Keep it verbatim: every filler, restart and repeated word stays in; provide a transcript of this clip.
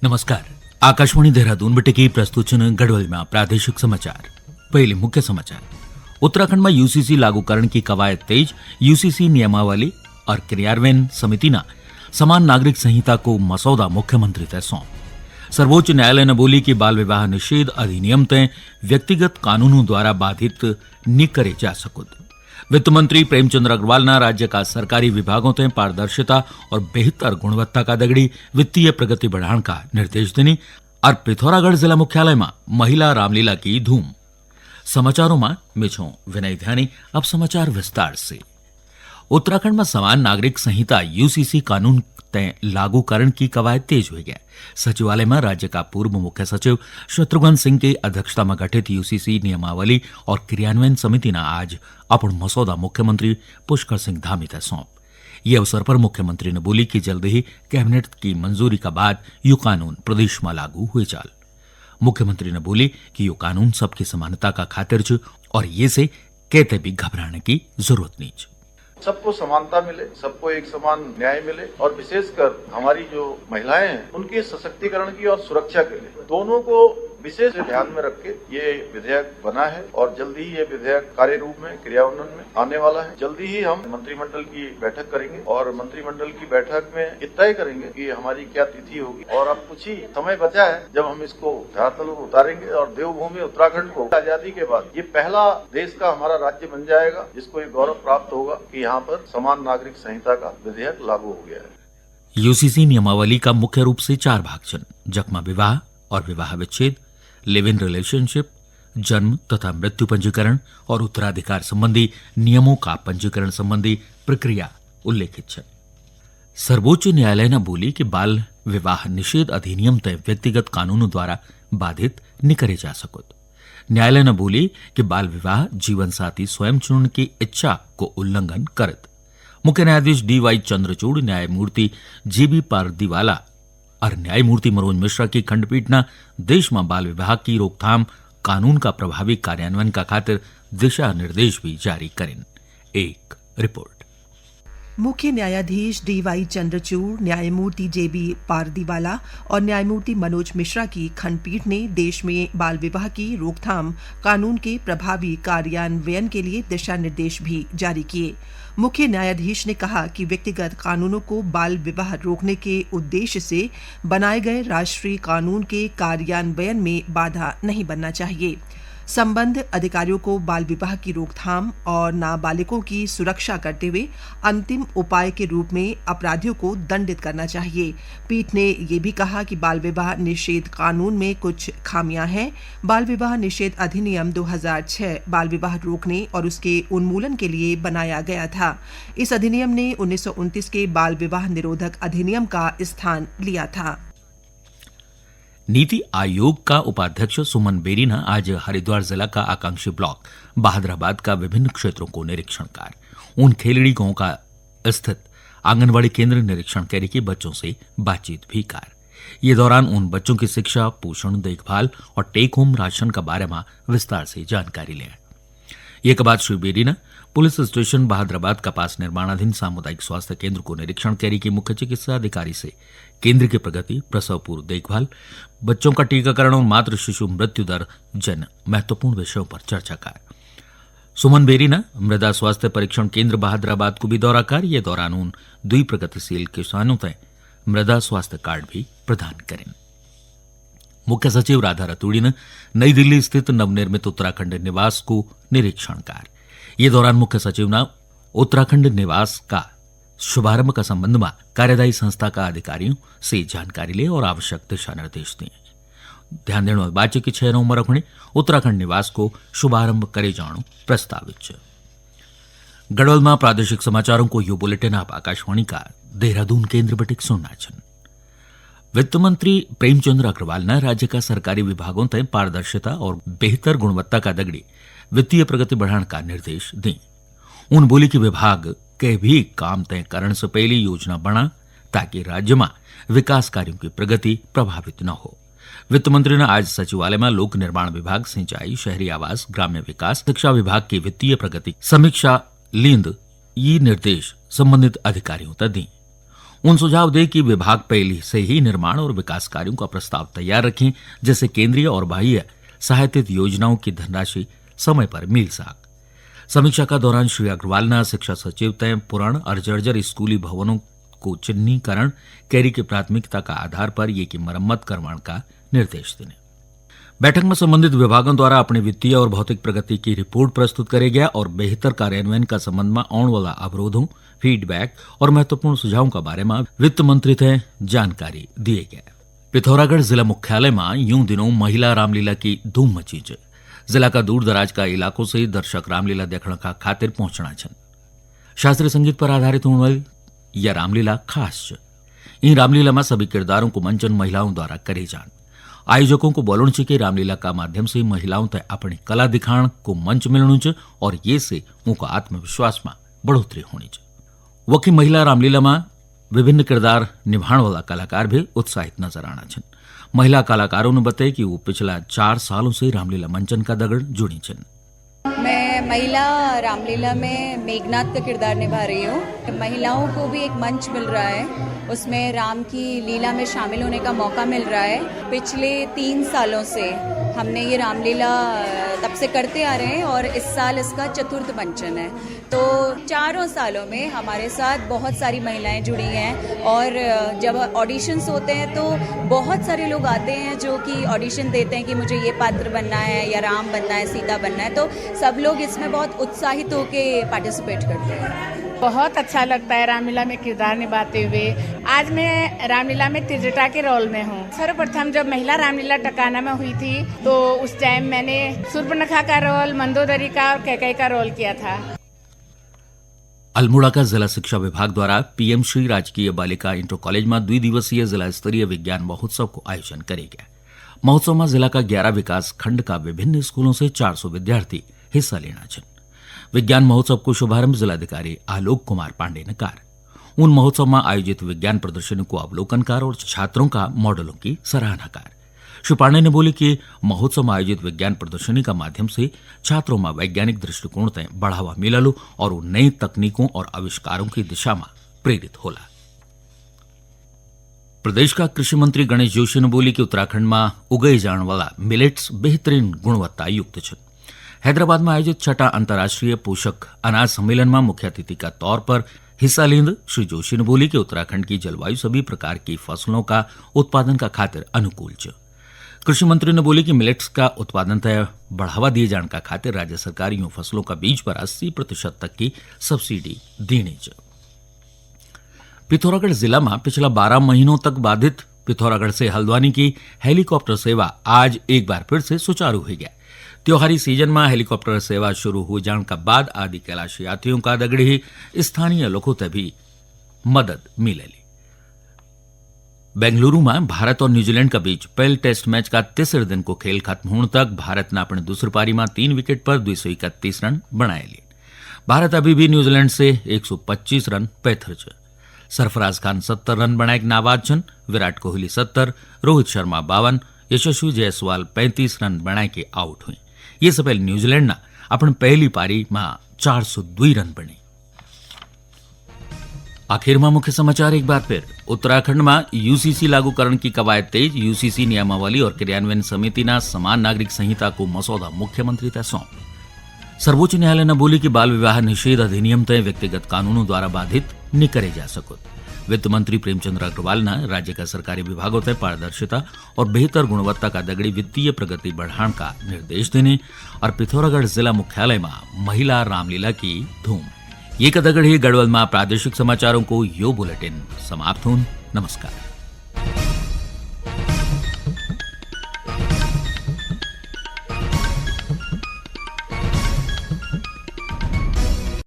नमस्कार। आकाशवाणी देहरादून बटे की प्रस्तुत छन गढ़वाल में प्रादेशिक समाचार। पहले मुख्य समाचार। उत्तराखंड में यूसीसी लागू करण की कवायद तेज, यूसीसी नियमावली और क्रियान्वयन समिति ना समान नागरिक संहिता को मसौदा मुख्यमंत्री तय सौंप। सर्वोच्च न्यायालय ने बोली कि बाल विवाह निषेध अधिनियम तय व्यक्तिगत कानूनों द्वारा बाधित नि करे जा सकुत। वित्त मंत्री प्रेमचंद्र अग्रवाल ना राज्य का सरकारी विभागों तय पारदर्शिता और बेहतर गुणवत्ता का दगड़ी वित्तीय प्रगति बढ़ाण का निर्देश देनी। और पिथौरागढ़ जिला मुख्यालय में महिला रामलीला की धूम। समाचारों में मिछो विनय ध्यानी। अब समाचार विस्तार से। उत्तराखंड में समान नागरिक संहिता यूसीसी कानून तय लागू करण की कवायद तेज हुई है। सचिवालय में राज्य का पूर्व मुख्य सचिव शत्रुघ्न सिंह की अध्यक्षता में गठित यूसीसी नियमावली और क्रियान्वयन समिति ने आज अपन मसौदा मुख्यमंत्री पुष्कर सिंह धामी तक सौंप। ये अवसर पर मुख्यमंत्री ने बोली कि जल्द ही कैबिनेट की मंजूरी का बाद यो कानून प्रदेश में लागू हुए चाल। मुख्यमंत्री ने बोली कि यो कानून सबकी समानता का खातिर च और ये से कहते भी घबराने की जरूरत नहीं च। सबको समानता मिले, सबको एक समान न्याय मिले और विशेषकर हमारी जो महिलाएं हैं उनके सशक्तिकरण की और सुरक्षा के लिए दोनों को विशेष ध्यान में रख के ये विधेयक बना है और जल्दी ही ये विधेयक कार्य रूप में, क्रियान्वयन में आने वाला है। जल्दी ही हम मंत्रिमंडल की बैठक करेंगे और मंत्रिमंडल की बैठक में ये तय करेंगे कि हमारी क्या तिथि होगी। और अब कुछ ही समय बचा है जब हम इसको धरातल पर उतारेंगे और देवभूमि उत्तराखंड को आजादी के बाद ये पहला देश का हमारा राज्य बन जाएगा जिसको ये गौरव प्राप्त होगा कि यहाँ पर समान नागरिक संहिता का विधेयक लागू हो गया है। यूसीसी नियमावली का मुख्य रूप से चार भाग छन, जखमा विवाह और विवाह विच्छेद, लिव इन रिलेशनशिप, जन्म तथा मृत्यु पंजीकरण और उत्तराधिकार संबंधी नियमों का पंजीकरण संबंधी प्रक्रिया उल्लेखित छन। सर्वोच्च न्यायालय ने बोली कि बाल विवाह निषेध अधिनियम तय व्यक्तिगत कानूनों द्वारा बाधित नि करे जा सकुत। न्यायालय ने बोली कि बाल विवाह जीवन साथी स्वयं चुनने की इच्छा को उल्लंघन करत। मुख्य न्यायाधीश डी वाई चंद्रचूड़, न्यायमूर्ति जे बी पारदीवाला और न्यायमूर्ति मनोज मिश्रा की खंडपीठ ने देश में बाल विवाह की रोकथाम कानून का प्रभावी कार्यान्वयन का खातिर दिशा निर्देश भी जारी करें। एक रिपोर्ट। मुख्य न्यायाधीश डी वाई चंद्रचूड़, न्यायमूर्ति जे बी पारदीवाला और न्यायमूर्ति मनोज मिश्रा की खंडपीठ ने देश में बाल विवाह की रोकथाम कानून के प्रभावी कार्यान्वयन के लिए दिशा निर्देश भी जारी किए। मुख्य न्यायाधीश ने कहा कि व्यक्तिगत कानूनों को बाल विवाह रोकने के उद्देश्य से बनाए गए राष्ट्रीय कानून के कार्यान्वयन में बाधा नहीं बनना चाहिए। संबद्ध अधिकारियों को बाल विवाह की रोकथाम और नाबालिगों की सुरक्षा करते हुए अंतिम उपाय के रूप में अपराधियों को दंडित करना चाहिए। पीठ ने ये भी कहा कि बाल विवाह निषेध कानून में कुछ खामियां हैं। बाल विवाह निषेध अधिनियम दो हज़ार छह बाल विवाह रोकने और उसके उन्मूलन के लिए बनाया गया था। इस अधिनियम ने उन्नीस सौ उनतीस के बाल विवाह निरोधक अधिनियम का स्थान लिया था। नीति आयोग का उपाध्यक्ष सुमन बेरी ने आज हरिद्वार जिला का आकांक्षी ब्लॉक बहादुराबाद का विभिन्न क्षेत्रों को निरीक्षण कार। उन खेलड़ी गांव का स्थित आंगनवाड़ी केंद्र निरीक्षण कैरी के बच्चों से बातचीत भी कार। ये दौरान उन बच्चों की शिक्षा, पोषण, देखभाल और टेक होम राशन के बारे में विस्तार से जानकारी लें। ये के बाद श्री बेरी ने पुलिस स्टेशन बहादुराबाद का पास निर्माणाधीन सामुदायिक स्वास्थ्य केंद्र को निरीक्षण कैरी के मुख्य चिकित्सा अधिकारी से केंद्र की प्रगति, प्रसव पूर्व देखभाल, बच्चों का टीकाकरण और मातृ शिशु मृत्यु दर जन महत्वपूर्ण विषयों पर चर्चा कार। सुमन बेरी ने मृदा स्वास्थ्य परीक्षण केंद्र बहादुराबाद को भी दौरा कर, ये दौरान उन दुई प्रगतिशील किसानों तय मृदा स्वास्थ्य कार्ड भी प्रदान करें। मुख्य सचिव राधा रतूड़ी ने नई दिल्ली स्थित नवनिर्मित उत्तराखंड निवास को निरीक्षण कार। ये दौरान मुख्य सचिव ने उत्तराखंड निवास का शुभारंभ का संबंध में कार्यदायी संस्था का अधिकारियों से जानकारी ले और आवश्यक दिशा निर्देश दिए। ध्यान देने वाली बात है कि छह नवंबर रखने उत्तराखंड निवास को शुभारंभ करे जाणो प्रस्तावित है। गढ़वाल में प्रादेशिक समाचारों को यो बुलेटिन आप आकाशवाणी का देहरादून केंद्र बटिक सुनना छन। वित्त मंत्री प्रेमचंद्र अग्रवाल ने राज्य का सरकारी विभागों तय पारदर्शिता और बेहतर गुणवत्ता का दगड़ी वित्तीय प्रगति बढ़ाने का निर्देश दी। उन बोली कि विभाग के भी काम तय करण से पहले योजना बना, ताकि राज्य में विकास कार्यों की प्रगति प्रभावित न हो। वित्त मंत्री ने आज सचिवालय में लोक निर्माण विभाग, सिंचाई, शहरी आवास, ग्राम्य विकास, शिक्षा विभाग की वित्तीय प्रगति समीक्षा लींद ये निर्देश संबंधित अधिकारियों तक दी। उन सुझाव दे कि विभाग पहले से ही निर्माण और विकास कार्यों का प्रस्ताव तैयार रखें, जिससे केंद्रीय और बाह्य सहायतित योजनाओं की धनराशि समय पर मिल सक। समीक्षा का दौरान श्री अग्रवाल ने शिक्षा सचिव तय पुराण और जर्जर स्कूली भवनों को चिन्हीकरण, कैरी की प्राथमिकता का आधार पर ये की मरम्मत करवाण का निर्देश देने। बैठक में संबंधित विभागों द्वारा अपनी वित्तीय और भौतिक प्रगति की रिपोर्ट प्रस्तुत करे गया और बेहतर कार्यान्वयन का संबंध में आने वाला अवरोधों, फीडबैक और महत्वपूर्ण सुझावों का बारे में वित्त मंत्री थे जानकारी दिए गए। पिथौरागढ़ जिला मुख्यालय में यूं दिनों महिला रामलीला की धूम मची च। जिला का दूर दराज का इलाकों से दर्शक रामलीला देखण का खातिर पहुंचना छन। शास्त्रीय संगीत पर आधारित होने वाली यह रामलीला खास च। इन रामलीला में सभी किरदारों को मंचन महिलाओं द्वारा करे जान। आयोजकों को बोलण च कि रामलीला का माध्यम से महिलाओं तक अपनी कला दिखाण को मंच मिलणु च और ये से उनका आत्मविश्वास में बढ़ोतरी होनी च। वकी महिला रामलीला में विभिन्न किरदार निभाण वाला कलाकार भी उत्साहित नजर आणा छन। महिला कलाकारों ने बताया कि वो पिछला चार सालों से रामलीला मंचन का दगड़ जुड़ी छन। मैं महिला रामलीला में मेघनाथ का किरदार निभा रही हूँ। महिलाओं को भी एक मंच मिल रहा है, उसमें राम की लीला में शामिल होने का मौका मिल रहा है। पिछले तीन सालों से हमने ये रामलीला तब से करते आ रहे हैं और इस साल इसका चतुर्थ मंचन है। तो चारों सालों में हमारे साथ बहुत सारी महिलाएं जुड़ी हैं और जब ऑडिशंस होते हैं तो बहुत सारे लोग आते हैं जो कि ऑडिशन देते हैं कि मुझे ये पात्र बनना है या राम बनना है, सीता बनना है, तो सब लोग इसमें बहुत उत्साहित होके पार्टिसिपेट करते हैं। बहुत अच्छा लगता है रामलीला में किरदार निभाते हुए। आज मैं रामलीला में त्रिजटा के रोल में हूँ। सर्वप्रथम जब महिला रामलीला टकाना में हुई थी तो उस टाइम मैंने सूर्पनखा का रोल, मंदोदरी का और कैकई का रोल किया था। अल्मोड़ा का जिला शिक्षा विभाग द्वारा पीएम श्री राजकीय बालिका इंटर कॉलेज में द्विदिवसीय जिला स्तरीय विज्ञान महोत्सव को आयोजन करे गया। महोत्सव में जिला का ग्यारह विकास खंड का विभिन्न स्कूलों से चार सौ विद्यार्थी हिस्सा लेना छन। विज्ञान महोत्सव को शुभारंभ जिलाधिकारी आलोक कुमार पांडे ने कर। उन महोत्सव में आयोजित विज्ञान प्रदर्शनी को अवलोकन कर और छात्रों का मॉडलों की सराहना कर। श्री पांडे ने बोली कि महोत्सव में आयोजित विज्ञान प्रदर्शनी का माध्यम से छात्रों में वैज्ञानिक दृष्टिकोण तय बढ़ावा मिललो और वो नई तकनीकों और आविष्कारों की दिशा में प्रेरित होला। प्रदेश का कृषि मंत्री गणेश जोशी ने बोली कि उत्तराखंड में उगाए जाने वाला मिलेट्स बेहतरीन गुणवत्ता युक्त छन। हैदराबाद में आयोजित छठा अंतर्राष्ट्रीय पोषक अनाज सम्मेलन में मुख्य अतिथि का तौर पर हिस्सा लेंद श्री जोशी ने बोली कि उत्तराखंड की जलवायु सभी प्रकार की फसलों का उत्पादन का खातिर अनुकूल च। कृषि मंत्री ने बोली कि मिलेट्स का उत्पादन तय बढ़ावा दिए जाने का खातिर राज्य सरकार यूं फसलों का बीज पर अस्सी प्रतिशत तक की सब्सिडी देनी च। पिथौरागढ़ जिला में पिछला बारह महीनों तक बाधित पिथौरागढ़ से हल्द्वानी की हेलीकॉप्टर सेवा आज एक बार फिर से सुचारू हुई है। त्योहारी सीजन में हेलीकॉप्टर सेवा शुरू हो जाने का बाद आदि कैलाश यात्रियों का दगड़ी ही स्थानीय लोगों तक भी मदद मिलेली। बेंगलुरु में भारत और न्यूजीलैंड का बीच पहले टेस्ट मैच का तीसरे दिन को खेल खत्म होने तक भारत ने अपने दूसरी पारी में तीन विकेट पर दो सौ इकतीस रन बनाए लिए। भारत अभी भी न्यूजीलैंड से एक सौ पच्चीस रन पैथर च। सरफराज खान सत्तर रन बनाए के नाबाद छन, विराट कोहली सत्तर, रोहित शर्मा बावन, यशस्वी जायसवाल पैंतीस रन बनाए के आउट हुए। ये से पहले न्यूजीलैंड ने अपने पहली पारी में चार सौ दो रन बने। आखिर में मुख्य समाचार एक बार फिर। उत्तराखंड में यूसीसी लागू करण की कवायद तेज, यूसीसी नियमावली और क्रियान्वयन समिति ना समान नागरिक संहिता को मसौदा मुख्यमंत्री तय सौंप। सर्वोच्च न्यायालय ने बोली कि बाल विवाह निषेध अधिनियम तय व्यक्तिगत कानूनों द्वारा बाधित नहीं करे जा सको। वित्त मंत्री प्रेमचंद्र अग्रवाल ने राज्य का सरकारी विभागों तय पारदर्शिता और बेहतर गुणवत्ता का दगड़ी वित्तीय प्रगति बढ़ाण का निर्देश देने और पिथौरागढ़ जिला मुख्यालय में महिला रामलीला की धूम। ये का दगड़ी गढ़वाल में प्रादेशिक समाचारों को यो बुलेटिन समाप्त होन। नमस्कार।